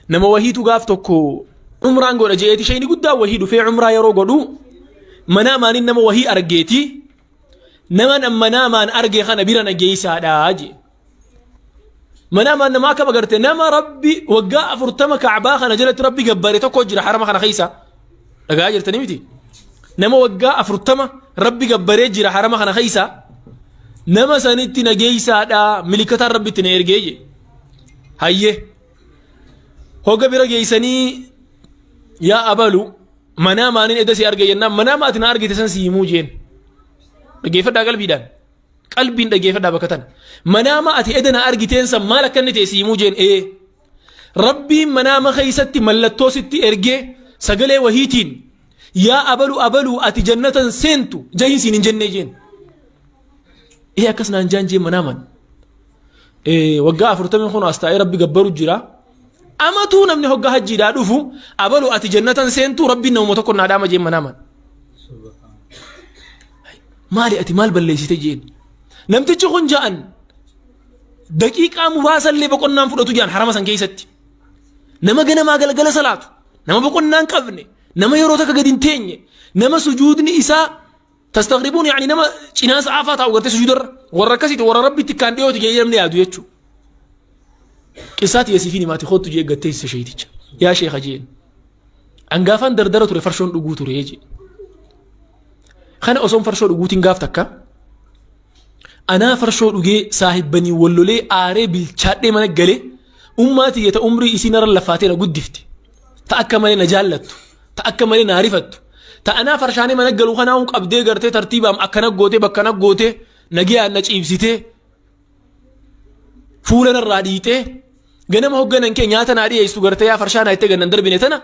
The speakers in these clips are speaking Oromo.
Nama wahiitu gaaf tokko umraan godha je'eeti shayni guddaa wahii dhufee umraa yeroo godhu manaamaan nama wahii argeeti nama manaamaan arge kana bira na geeysaadha jee. Manaamaan nama akkam agarte nama rabbi waggaa 40 ka'baa kana jalatti rabbi gabbare tokko jira harama kana keessa. Dhagaa jirtanii miti. Nama waggaa 40 rabbi gabbaree jira harama kana keessa. Nama sanitti na geeysaadha milikataan rabbi itti na ergee jee. Hayyee. Hogga bira geeysanii yaa abalu manaa maaniin edda si arge jennaan manaa maati na argite san si himuu jeen. Dhaggeeffadhaa qalbiidhaan. Qalbiin dhaggeeffadhaa bakka tana. Manaama ati eda na argiteen san maal akka inni ta'e si himuu jeen ee. Rabbiin manaama keessatti mallattoo sitti ergee sagalee wahiitiin yaa abalu abalu ati jannatan seentu jahiin siin hin jennee jeen. Ee akkas naan jaan jeen manaaman. Waggaa afurtamii kun as taa'ee rabbi gabbaru jira. Amatuu namni hoggaa hajjiidhaa dhufu abalu ati jannatan seentu rabbiin namuma tokko naa dhaama jeen manaaman. Maali ati maal balleessite jeen. Namtichi kun ja'an daqiiqaa muraasallee boqonnaan fudhatu ja'an harama san keessatti. Nama ganamaa galgala salaatu, nama boqonnaan qabne, nama yeroo takka gadi hin teenye, nama sujuudni isaa Tastagribuun yaani nama cinaa sa'aafaa taa'u gartee sujuudarra warra akkasiiti warra rabbitti kaan dhiyooti jedhee namni yaadu jechuudha. Qissaa tiyya siifin himaati kottu jee gattee isa sheeyticha. Yaa sheekha jeen. Angaafaan dardara ture farshoon dhuguu ture jee. Kana osoon farshoo dhuguutiin gaaf takka anaa farshoo dhugee saahibbanii wallolee aaree bilchaadhee mana galee ummaa tiyya ta umrii isii narra lafaatee na guddifte. Ta akka malee na jaallattu. Ta akka malee na rifattu. Ta anaa farshaanee mana galu kanaa qabdee gartee tartiibaam akkana gootee bakkana gootee nagayaan na ciibsitee fuula narraa dhiitee ganama hogganan kee nyaata naa dhiyeessu gartee yaa farshaa naa itti gannan darbine tana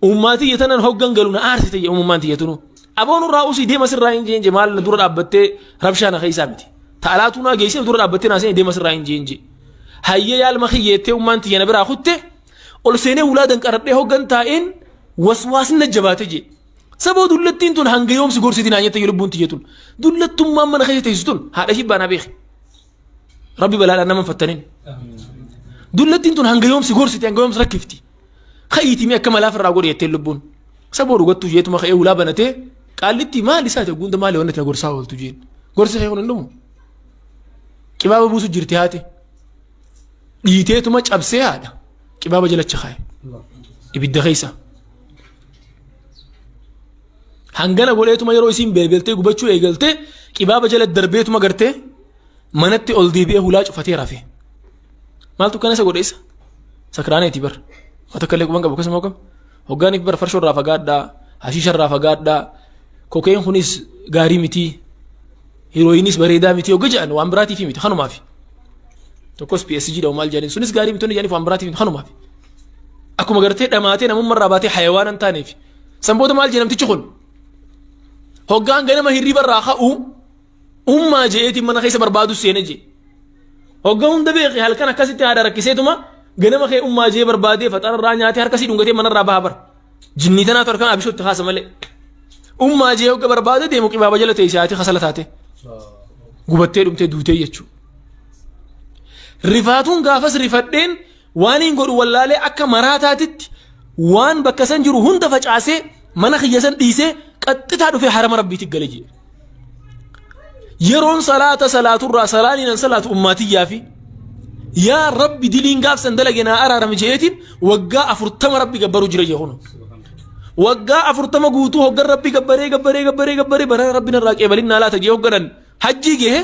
ummaa tiyya tanan hoggan galu na aarsite ummaan tiyya tunu. Aboon irraa usii deema sirraa hin jeen maal na dura dhaabbattee rabshaa na keessaa miti. Ta alaatuu naa geessee dura dhaabbattee naa seene deema sirraa hin jeen jee. Hayyee yaalma kiyyeettee ummaan tiyya na biraa kutte ol seenee hulaa danqaradhee hoggan taa'een waswaasni na jabaate jee. Saboo dullattiin tun hanga yoom si gorsiti naan jette lubbuun tiyya tun. Dullattummaan mana keessa teessu tun haadha ishii baanaa beeki. Rabbi balaadhaan nama hin fattanin. Dullattiin tun hanga yoom si gorsiti hanga yoom si rakkifti. Ka'iitii mee akka malaaf irraa godhi jetteen lubbuun. Saboo dhugattuu jeetuma ka'ee hulaa banatee qaallitti maal isaati gunda maali wanti na gorsaa ooltu jeen. Gorsi kee kun hin dhumu. Qibaaba buusu jirti haati. Dhiiteetuma cabsee haadha qibaaba jalacha kaaye. Ibidda keessa. Hangana godheetuma yeroo isiin belbeltee gubachuu eegaltee qibaaba jala darbeetuma gartee manatti ol deebi'ee hulaa cufatee rafe. Maaltu kana isa godhe isa? Sakraaneeti bar. Waa takka illee quban qabu akkasuma kam? Hoggaaniif bar farshoo irraa fagaadhaa, hashiisha irraa fagaadhaa, kokeen kunis gaarii miti, hirooyinis bareedaa miti hogga jedhan waan biraatiif miti kanumaafi. Tokkos PSG dha maal jedhaniin sunis gaarii miti jedhaniif waan biraatiif miti kanumaafi. Akkuma gartee dhamaatee namummaa irraa baatee hayawaana hin taaneef. San booda maal jedhe namtichi kun? Hoggaan ganama hirriba irraa ka'u ummaa je'eetiin mana keessa barbaadu seene jee. Hoggaa hunda beeke halkan akkasitti haadha rakkiseetuma ganama kee ummaa jee barbaadee faxara irraa nyaatee harka sii dhungatee manarraa baha bara. Jinnii tanaatu harkaan abishootti kaasa malee. Ummaa jee hogga barbaade deemu qibaaba jala teessee haati kasala taate. Gubattee dhumtee duutee jechuudha. Rifaatuun gaafas rifadheen waan hin godhu wallaalee akka maraataatitti waan bakka san jiru hunda facaasee mana kiyya san dhiisee qaxxitaa dhufee harama rabbiitti gale jee. Yeroon salaata salaaturraa salaanii nan salaatu ummaatiyyaa fi yaa rabbi diliin gaaf san dalage naa araarami jeetiin waggaa 40 rabbi gabbaruu jira jee kunu. Waggaa 40 guutuu hoggan rabbi gabbaree gabbaree gabbaree gabbaree barana rabbi narraa qeebalin naa laata jee hogganan hajjii gehe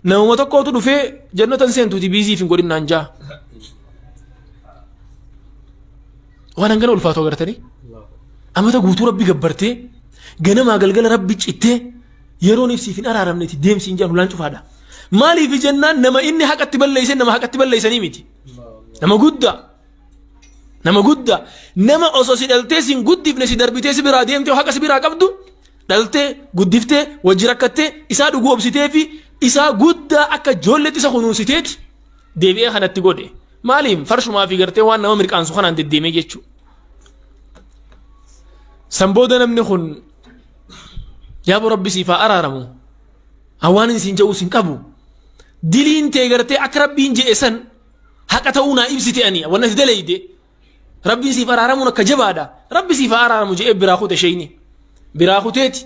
namuma tokkootu dhufee jannatan seentuuti biiziif hin godhin naan jaa. Waan hangana ulfaatu agartanii? Amata guutuu rabbi gabbartee ganamaa galgala rabbi cittee yeroon ibsiif hin araaramneeti deemsi hin jedhan hulaan cufaadha. Maaliif jennaan nama inni haqatti balleeyse nama haqatti balleeysanii miti. Nama guddaa. Nama guddaa. Nama osoo si dhaltee si hin guddifne si darbitee si biraa deemtee haqa si biraa qabdu dhaltee guddiftee wajji rakkattee isaa dhuguu obsitee fi isaa guddaa akka ijoolleetti isa kunuunsiteeti deebi'ee kanatti godhe. Maaliif farshumaa fi gartee waan nama mirqaansu kanaan deddeemee jechuudha. San booda namni kun yaaboo rabbi siif haa araaramu. Hawaan hin siin jedhu sin qabu. Diliin tee gartee akka rabbiin jedhe san haqa ta'uu naa ibsite ani wanna si dalayde. Rabbiin siif araaramuun akka jabaadha. Rabbi siif haa araaramu je'ee biraa kute sheeyni. Biraa kuteeti.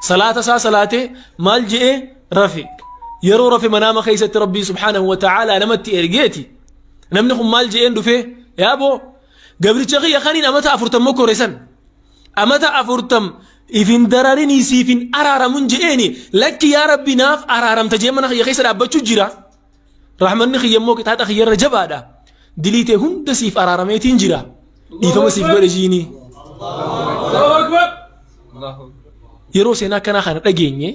Salaata isaa salaatee maal je'ee rafe. Yeroo rafe manaama keessatti Rabbiin subhaanahu wa ta'aalaa namatti ergeeti. Namni kun maal je'een dhufee yaaboo gabricha kiyya kaniin amata afurtam mokkore san. Amata afurtam ifin dararinii siif hin araaramun je'eeni lakki yaa Rabbi naaf araaramta je'ee mana kiyya keessa dhaabbachuu jira. Rahmanni kiyya immoo qixaaxa kiyyarra jabaadha. Dilii tee hunda siif araarameetiin jira. Dhiifama siif godhe jiini. Yeroo seenaa akkanaa kana dhageenye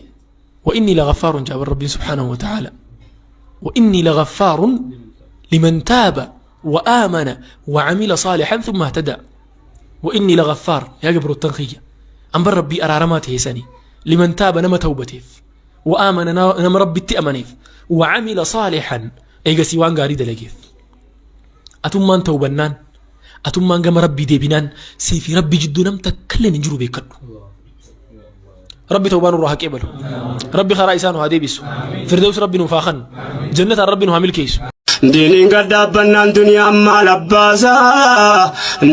wa inni lagaffaarun jaabar rabbiin subhaanahu wa ta'aala. Wa inni lagaffaarun liman taaba wa aamana wa amila saalihan thumma ihtada. Wa inni lagaffaar yaa gabroottan kiyya. Ambar rabbii araaramaa ta'e sani liman taaba nama tawbateef. وآمن nama rabbitti amaneef وعمل صالحا eegasii waan gaarii dalageef atummaan tawbannaan atummaan gama rabbii deebinaan sii fi rabbi jidduu nam takkalleen hin jiru beekadhu rabbi tawbaa nurraa haa qeebalu rabbi karaa isaa nu haa deebisu firdaus rabbi nuuf haa kennu jannataan rabbi nu haa milkeessu Diiniin gad dhaabbannaan duniyaan maal abbaasa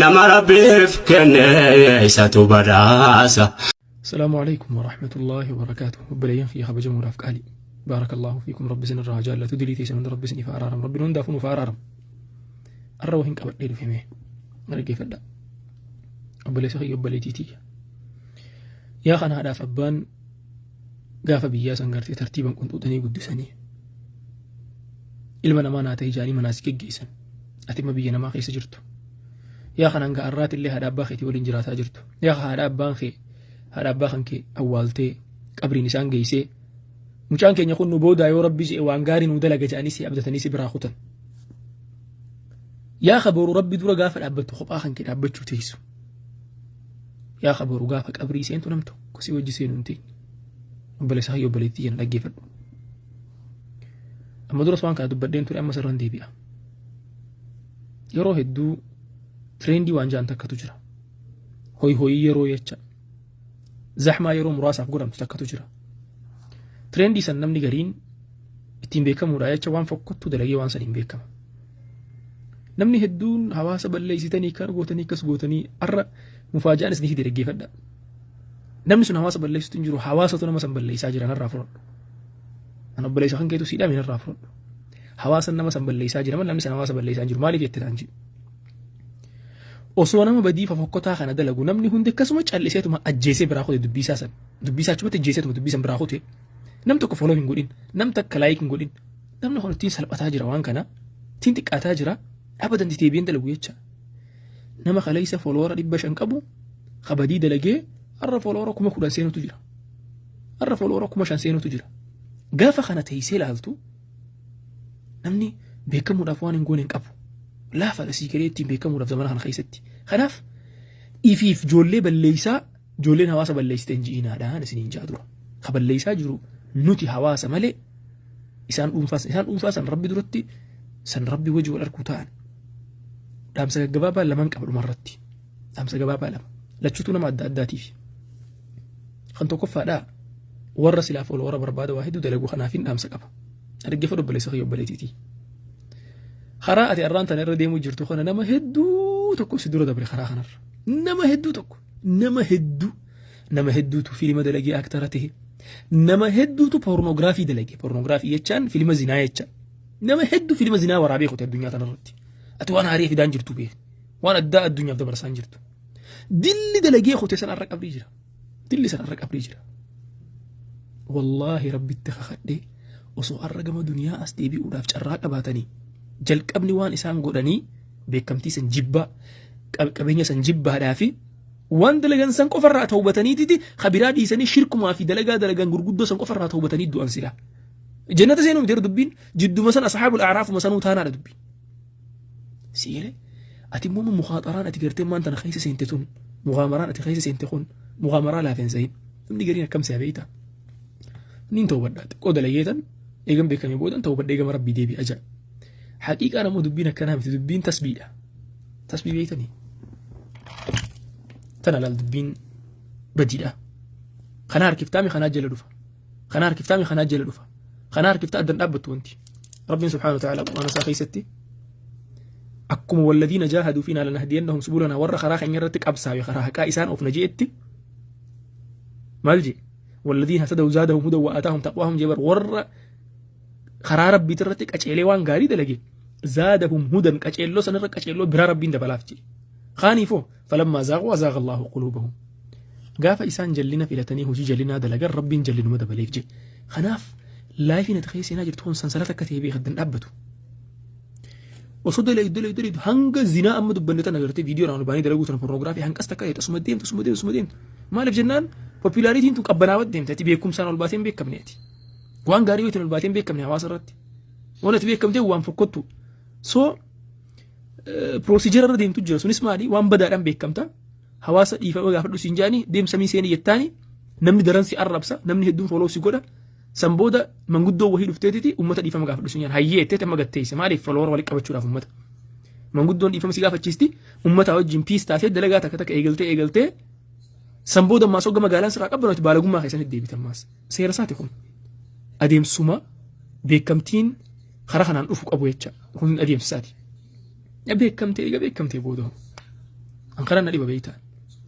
nama rabbiif kenne isatu badhaasa. السلام عليكم ورحمة الله وبركاته وبليان في خبجة مراف قالي بارك الله فيكم رب سن الرجال لا تدري تيسن رب سن فأرارم رب نون دافن فأرارم الروهن قبل إيدو في مه رجي فدا أبلي سخي أبلي تيتي يا خنا هذا فبان gaafa biyyaa san gartee tartiiban qunxuuxanii guddisanii ilma namaa naa ta'e jaanii manaa si geggeessan ati imma biyya namaa keessa jirtu yaa kan hanga har'aati illee haadha abbaa keetii waliin jiraataa jirtu yaa haadha abbaan kee haadha abbaa kan kee awwaaltee qabriin isaan geessee mucaan keenya kun nu boodaa yoo rabbi je'e waan gaarii nu dalaga jedhanii si abdatanii si biraa kutan yaa kaboru rabbi dura gaafa dhaabbattu kophaa kan kee dhaabbachuu teessu Yaa ka boru gaafa qabrii seentu nam tokko si wajji seenu hin teenye. Obboleessa kiyya obboleettii tiyya na dhaggeeffadhu. Amma duras waan kana dubbadheen ture amma sirran deebi'a. Yeroo hedduu tireendii waan ja'an takkatu jira. Hoyi hoyii yeroo jecha. Zahmaa yeroo muraasaaf godhamtu takkatu jira. Tireendii san namni gariin ittiin beekamuudha jecha waan fokkottuu dalagee waan saniin beekama. Namni hedduun hawaasa balleessitanii kana gootanii akkas gootanii har'a mufaaja'aan isin fide dhaggeeffadha. Namni sun hawaasa balleessutu hin jiru hawaasatu nama san balleessaa jira narraa fudhadhu. An obboleessa kan keetu siidhaame narraa fudhadhu. Hawaasa nama san balleessaa jira malee namni san hawaasa balleessaa hin jiru maaliif jette naan jedhu. Osoo nama badii fofokkotaa kana dalagu namni hundi akkasuma calliseetuma ajjeesee biraa kute dubbii isaa san dubbii isaa achumatti ajjeeseetuma dubbii san biraa kute nam tokko follow hin godhin nam takka like hin godhin Namni kun ittiin salphataa jira waan kana ittiin xiqqaataa jira abadan itti deebi'een dalagu jecha. Nama kaleessa fooloora 500 qabu kabadii dalagee har'a fooloora 10,000 seenutu jira. Har'a fooloora 5,000 seenutu jira. Gaafa kana teessee ilaaltu namni beekamuudhaaf waan hin goone hin qabu. Laafaadha sii galee ittiin beekamuudhaaf zamana kana keessatti. Kanaaf ifiif ijoollee balleessaa ijoolleen hawaasa balleessite hin ji'inaadhaan isiniin jaa dura. Ka balleessaa jiru nuti hawaasa malee isaan dhuunfaa isaan dhuunfaa san rabbi duratti san rabbi wajji wal arguu ta'an dhaamsa gaggabaabaa lamaan qaba dhumarratti dhaamsa gabaabaa lama lachuutu nama adda addaatiif kan tokkoffaadhaa warra silaaf ol warra barbaada waa hedduu dalagu kanaafin dhaamsa qaba dhaggeeffadhu obboleessa kiyya obboleetiitii karaa ati arraan tana irra deemuu jirtu kana nama hedduu tokko si dura dabre karaa kanarra nama hedduu tokko nama hedduu Nama hedduutu fiilima dalagee aktara ta'e. Nama hedduutu poornoogiraafii dalage. Poornoogiraafii jechaan fiilima zinaa jecha. Nama hedduu fiilima zinaa waraabee kute addunyaa tanarratti. Ati waan haarii fidaan jirtu beeki. Waan addaa addunyaaf dabarsaan jirtu. Dilli dalagee kute san har'a qabrii jira. Dilli san har'a qabrii jira. Wallaahi rabbitti kakadhee osoo har'a gama duniyaa as deebi'uudhaaf carraa qabaatanii jalqabni waan isaan godhanii beekamtii san jibbaa qabeenya san jibbaadhaa fi Waan dalagan san qofarraa tawbataniititi ka biraa dhiisanii shirkumaa fi dalagaa dalagan gurguddoo san qofarraa tawbatanii du'an silaa. Jannata seenuu miti dubbiin jidduma san ashaabul a'raafuma sanuu taanaadha dubbiin. Siire ati immoo mukaaxaraan ati gartee maan tana keessa seente tun mukaamaraan ati keessa seente kun mukaamaraa laafeen sahin namni gariin akkam si'a beeyta. Niin tawbadha xiqqoo dalageetan eegan beekamee boodan tawbadha eegama rabbii deebi'a ja'a. Haqiiqaan ammoo dubbiin akkanaa miti dubbiin tasbiidha. Tasbii beeytanii? Tana laal dubbiin badiidha. Kana harkiftaami kanaa jala dhufa. Kana harkiftaami kanaa jala dhufa. Kana harkiftaa addan dhaabbattu wanti. Rabbiin subhaanahu wa ta'ala quraana isaa keessatti Akkuma walladiina jaahaduu fiinaa lanahdiyannahum subulanaa warra karaa keenya irratti qabsaawe karaa haqaa isaan oofna je'etti maal jee walladiina hatadaw zaadahum hudan wa ataahum taqwaahum jee bar warra karaa rabbiit irratti qaceelee waan gaarii dalage zaadahum hudan qaceelloo sanirra qaceelloo biraa rabbiin dabalaaf jee kaaniifoo falammaa zaaquu azaaqa Allaahu quluubahum gaafa isaan jallina filatanii hojii jallinaa dalagan rabbiin jallinuma dabaleef jee kanaaf laayifiin ati keessa seenaa jirtu kun sansalata akka ta'e beekaddan dhaabbatu. Osoo dalaydu dalaydu dalaydu hanga zinaa amma dubbanne tana gartee viidiyoodhaan ol baanii dalaguu tana pornoogiraafii hanqas takka ta'e asuma deemtu asuma deemtu asuma deemtu. Maaliif jennaan poppilaaritiin tun qabbanaawat deemte ati beekumsaan ol baatee hin beekamne ati. Waan gaarii wayitiin ol baatee hin beekamne hawaasa irratti. Waan ati beekamtee waan fokkottu. So piroosijera irra deemtu jira sunis maali waan badaadhaan beekamta. Hawaasa dhiifama gaafadhu siin jaani deemsa mii seeni jettaani namni daran si arrabsa namni hedduun follow si godha. San booda manguddoo wahii dhufteetiti ummata dhiifama gaafadhu siin jedhan. Hayyee jetteeti amma gatteesse. Maaliif follower walitti qabachuudhaaf ummata. Manguddoon dhiifama si gaafachiisti ummata wajjin piis taatee dalagaa takka takka eegaltee eegaltee san booda ammaas hogga magaalaan sirraa qabbanootti baalagummaa keessanitti deebite ammaas. Seera isaati kun. Adeemsuma beekamtiin karaa kanaan dhufu qabu jecha kun adeemsa isaati. Beekamtee eega beekamtee booda an karaa na dhiba beektaa.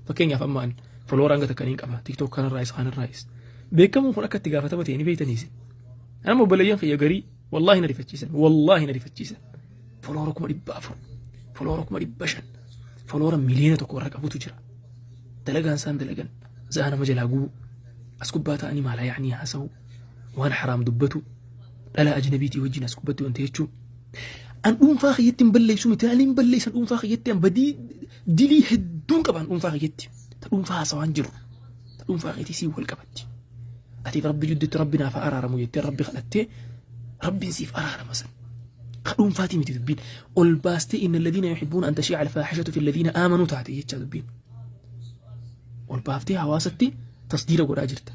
Fakkeenyaaf amma an follower hanga takka niin qaba. TikTok kanarraayis kanarraayis. Beekamuun kun akka itti gaafatama ta'e ni beektanii isin. Anama obboleeyyan kiyya garii wallaahi na rifachiisan. Wallaahi na rifachiisan. Follower 400,000. Follower 500,000. Follower 1,000,000 warra qabutu jira. Dalagaan isaan dalagan za'a nama jalaa gubu. As gubbaa ta'anii maalaa yaa'anii haasa'u. Waan haraam dubbatu. Dhala ajnabiitii wajjin as gubbatti wanta jechuun. An dhuunfaa kiyyatti hin balleessu miti. Ani hin balleessan dhuunfaa kiyyatti an badii dilii hedduun qaba an dhuunfaa kiyyatti. Ta dhuunfaa haasawaan jiru. Ta dhuunfaa keetii siin wal qabatti. Atiif rabbi jidduutti rabbi naaf haa araaramu jettee rabbi kadhattee rabbiin siif araarama san. Ka dhuunfaatii miti dubbiin. Ol baastee inna alladhiina yuhibbuuna an tashii'a alfaahishatu fi alladhiina aamanuu taate jechaa dubbiin. Ol baaftee hawaasatti tasdiira godhaa jirta.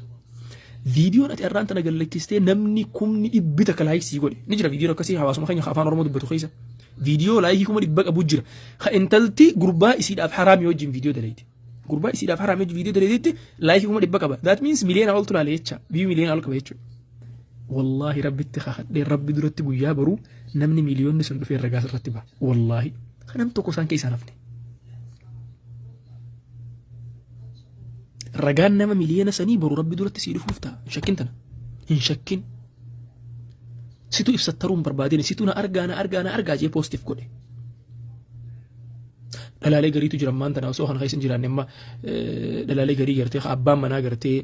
Viidiyoon ati arraan tana gallakkistee namni kumni dhibbi takka laayik sii godhe. Ni jira viidiyoon akkasii hawaasuma keenya afaan Oromoo dubbatu keessa. Viidiyoo laayikii 100,000 qabu jira. Ka intalti gurbaa isiidhaaf haraamii wajjin viidiyoo dalayti. Gurbaa isiidhaaf haraamii wajjin viidiyoo dalaytetti laayikii 100,000 qaba. That means miliyoona oltu laale jecha. Viyuu miliyoona ol qaba jechuudha. Wallaahi rabbitti kakadhee rabbi duratti guyyaa boruu namni miliyoonni sun dhufee ragaa irratti ba'a. Wallaahi. Kan tokko isaan keessaa nafne. Ragaan nama miliyoona sanii boru rabbi duratti sii dhufuuf ta'a. Hin shakkin tana. Hin shakkin. Situ ibsattaruu hin barbaadin. Situ na argaa na argaa na argaa jee poostiif godhe. Dhalaalee gariitu jira ammaan tana osoo kana keessa hin jiraanne amma dhalaalee garii gartee abbaan manaa gartee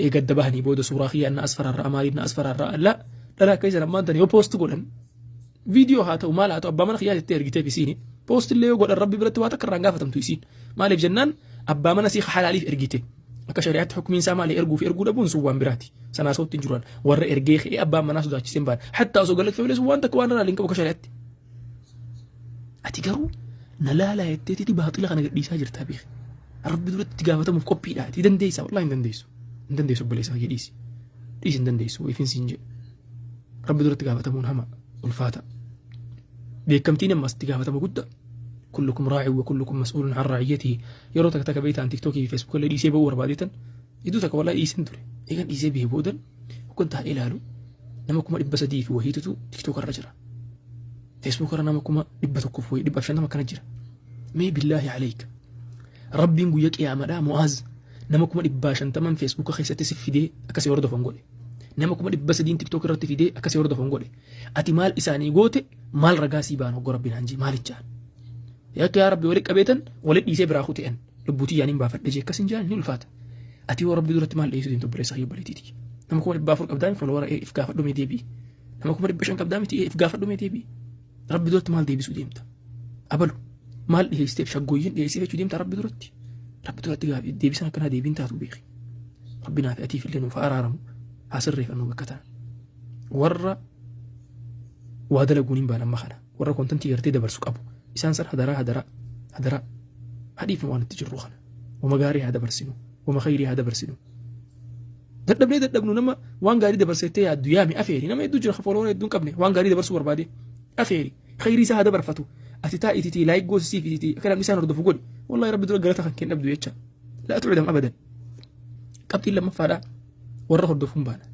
eegadda bahanii booda suuraa kiyyaa na asfaraarra maaliif na asfaraarra la dhalaa akka isan ammaan tana yoo poost godhan Viidiyoo haa ta'u maal haa ta'u abbaa mana kiyyaa jettee ergiteef isiini. Poost illee yoo godhan rabbi biratti waa takka irraa hin gaafatamtu isiin. Maaliif jennaan abbaa mana sii halaaliif ergite. Akka shari'aatti hukumiin isaa maali erguu fi erguu dhabuun sun waan biraati. Sanaa sootti hin jiran warra ergee ka'ee abbaan manaa sodaachisee hin baane. Hatta osoo galatti sun waan takka waan irraa hin qabu akka shari'aatti. Ati garuu na laalaa jetteetiti baaxila kana gadhiisaa jirtaa beeki. Rabbi duratti itti gaafatamuuf qophiidha. Ati dandeessaa wallaahi hin dandeessu. Hin dandeessu obboleessa kiyya dhiisi. Dhiisi hin dandeessu ifin siin jedhu. Rabbi duratti gaafatamuun hama ulfaata. Beekamtiin ammas itti gaafatama guddaa. Kullukum raa'in wa kullukum mas'uulun an raa'iyyatihi. Yeroo takka takka beektaan tiktookii fi feesbuuk illee dhiisee ba'uu barbaadeetan iddoo takka wallahi dhiiseen ture. Eegan dhiisee bahee boodan hoggan taa'ee ilaalu nama 300,000 fi wahiitutu tiktook irra jira. Feesbuuk irra nama 100,000 wayii 150 akkana jira. Mee billaahi aleeyka. Rabbiin guyya qiyaamadhaa Mu'aaz nama 500,000 feesbuuka keessatti si fidee akka si hordofan godhe. Nama 300,000 tiktook irratti fidee akka si hordofan godhe. Ati maal isaanii goote maal ragaa sii baan hogga rabbiin hanjii maal hin jaan. Yakka yaa rabbi wali qabeetan wali dhiisee biraa kute'an lubbuutii yaaniin baafadhe jee akkas hin jaan ni ulfaata. Ati yoo rabbi duratti maal dhiyeessuu deemtu obboleessa kiyya obboleettiiti. Nama 400,000 qabdaa folowara if gaafadhu mee deebi'i. Nama 500,000 qabdaa miti if gaafadhu mee deebi'i. Rabbi duratti maal deebisuu deemta? Abalu maal dhiheessiteef shaggooyyiin dhiheessee jechuu deemta Rabbi duratti? Rabbi duratti gaafi deebisan akkanaa deebiin taatu beeki. Rabbi naaf atiif illee nuuf haa araaramu haa sirreeffannu bakka tana. Warra waa dalaguun hin baan amma kana warra kontantii gartee dabarsu qabu isaan san hadaraa hadaraa hadaraa hadhiifnu waan itti jirru kana wama gaarii haa dabarsinu wama khayrii haa dabarsinu. Dadhabnee dadhabnu nama waan gaarii dabarsettee yaaddu yaami afeeri nama hedduu jira fooloora hedduu hin qabne waan gaarii dabarsuu barbaade afeeri khayrii isaa haa dabarfatu ati taa ititii laayik goosisiif ititii akka namni isaan hordofu godhi wallahi rabbi dura galata kan kee dhabdu jecha laa tucdam abadan qabxiin lammaffaadha warra hordofuun baana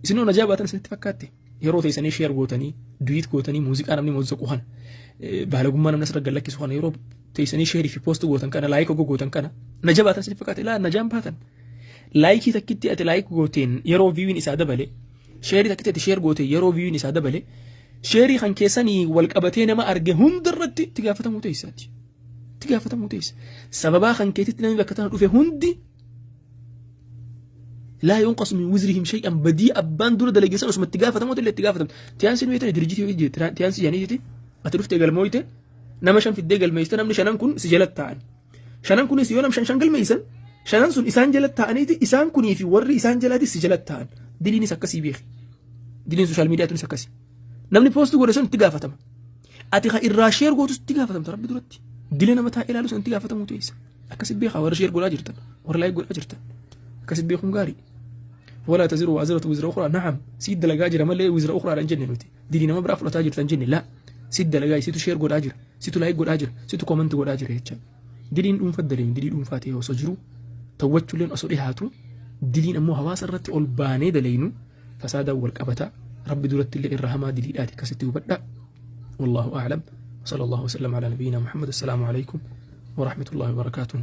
isinoo najaa baatan isinitti fakkaatte. Yeroo teessanii share gootanii, duet gootanii, muuziqaa namni mozzaqu kana, baalagummaa namni asirra gallakkisu kana yeroo teessanii share fi post gootan kana, like gootan kana, na jabaatan isin fakkaate ilaa najaan baatan. Like takkitti ati like gooteen yeroo viewiin isaa dabale, share takkitti ati share gooteen yeroo viewiin isaa dabale, share kan keessanii wal qabatee nama arge hundarratti itti gaafatamuu teessaati. Itti gaafatamuu teessa. Sababaa kan keetitti namni bakka tana dhufe hundi لا ينقص من وزرهم شيئا. Badii abbaan dura dalage san osuma itti gaafatamu illee itti gaafatamu. Tiyaansi nuyi tane dirjitii hojii tiyaansi jaaniiti ati dhuftee galmooyte, nama shan fiddee galmeessite, namni shanan kun si jalatti ta'an. Shanan kunis yoo nam shan shan galmeessan, shanan sun isaan jalatti ta'aniiti, isaan kunii fi warri isaan jalaatti si jalatti ta'an. Diliinis akkasii beeki. Diliin social media tunis akkasii. Namni post godhe sun itti gaafatama. Ati kan irraa share gootus itti gaafatamta Rabbi duratti. Dila nama taa'ee ilaalu sun itti gaafatamuu teessa. Akkasi beekaa warra share godhaa jirtan, warra like godhaa jirtan. Akkasi beekuun gaarii. ولا تزر وازرة وزر أخرى. نعم, siit dalagaa jira malee وزر أخرى dhaan jenne nuti. Dilii nama biraa fudhataa jirtan jenne la. Siit dalagaa, situ share godhaa jira, situ like godhaa jira, situ comment godhaa jira jecha. Diliin dhuunfaa daleen dilii dhuunfaa ta'e osoo jiru, tawwachuuleen osoo dhihaatu, diliin ammoo hawaasa irratti ol baanee daleynu fasaadaan wal qabata. Rabbi duratti illee irra hamaa diliidhaati, akkasitti hubadha. والله أعلم، وصلى الله وسلم على نبينا محمد. السلام عليكم ورحمة الله وبركاته.